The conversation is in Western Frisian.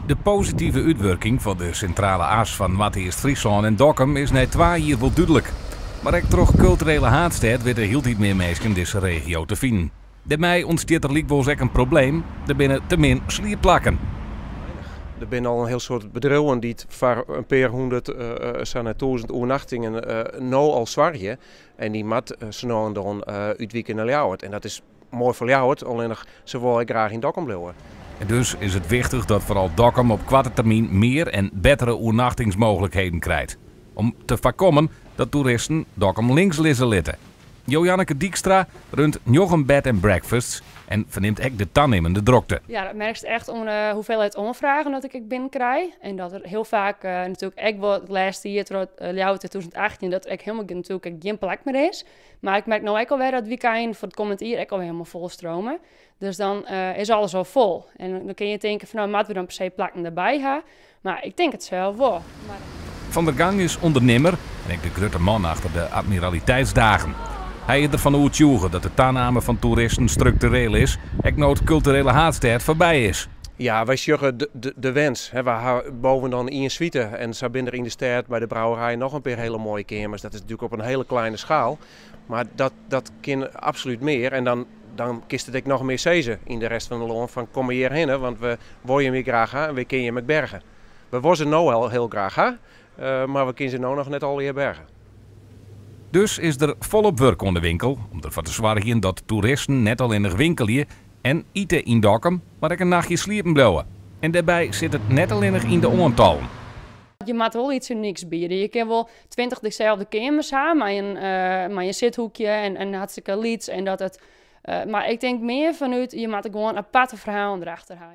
De positive útwurking fan de Sintrale As fan Noardeast-Fryslân en Dokkum is nei 2 jier wol dúdlik. Mar ek troch Kulturele Haadstêd witte hieltyd mear minsken dizze regio te finen. Dêrmei ûntstiet der lykwols ek in probleem. Der binne te min sliepplakken. Der binne al in hiel soad bedriuwen dy't foar in pear hûndert, sa nei 1000 oernachtingen no al soargje. En dy moat sa no en dan útwike nei Ljouwert. En dat is moai foar Ljouwert, allinnich se wolle graach yn Dokkum bliuwe. En dus is it wichtich dat foaral Dokkum op koarte termyn mear en bettere oernachtingsmooglikheden krijt. Om te foarkommen dat toeristen Dokkum links lizze litte. Joanneke Dykstra runt njoggen bed and breakfasts en fernimt ek de tanimmende drokte. Ja, dat merkst echt oan de hoeveelheid oanfragen dat ik binnenkrij. En dat der hiel faak natuerlik ek wol it lêste jier troch Ljouwert 2018 dat der ek hielendal natuerlik gjin plak mear is. Mar ik merk no ek alwer dat wykeinen foar it kommend jier ek alwer hielendal folstreame. Dus dan is alles al fol. En dan kinne je tinke fan, no, moatte we dan per se plakken derby ha? Mar ik tink it sels wol. Mar... Van der Gang is ûndernimmer en ek de grutte man achter de Admiraliteitsdagen. Hy is derfan oertsjûge dat de taname fan toeristen struktureel is, ek no't Kulturele Haadstêd foarby is. Ja, wy sjogge de wens. Wy ha boven dan ien suite en sa binne der yn de stêd by de brouwerij noch in pear hiele moaie keamers. Dat is natuerlik op in hiele kleine schaal. Mar dat kin absolút mear. En dan kinst it ek noch mear sizze yn de rest fan it lân fan kom hjirhinne, want we wolle jim graach ha en we kinne jim ek berge. We wolle se no al hiel graach ha, mar we kinne se no noch net allegear berge. Dus is der folop wurk oan de winkel om derfoar te soargjen dat toeristen net allinnich winkelje en ite yn Dokkum, mar ek in nachtje sliepen bliuwe. En dêrby sit it net allinnich yn de oantallen. Je moatte wol yts unyks biede. Je kinne wol 20 deselde keamers ha mei in sithoekje en hartstikke lyts. En dat it, mar ik tink mear fanút, je moatte gewoan aparte ferhalen derachter ha.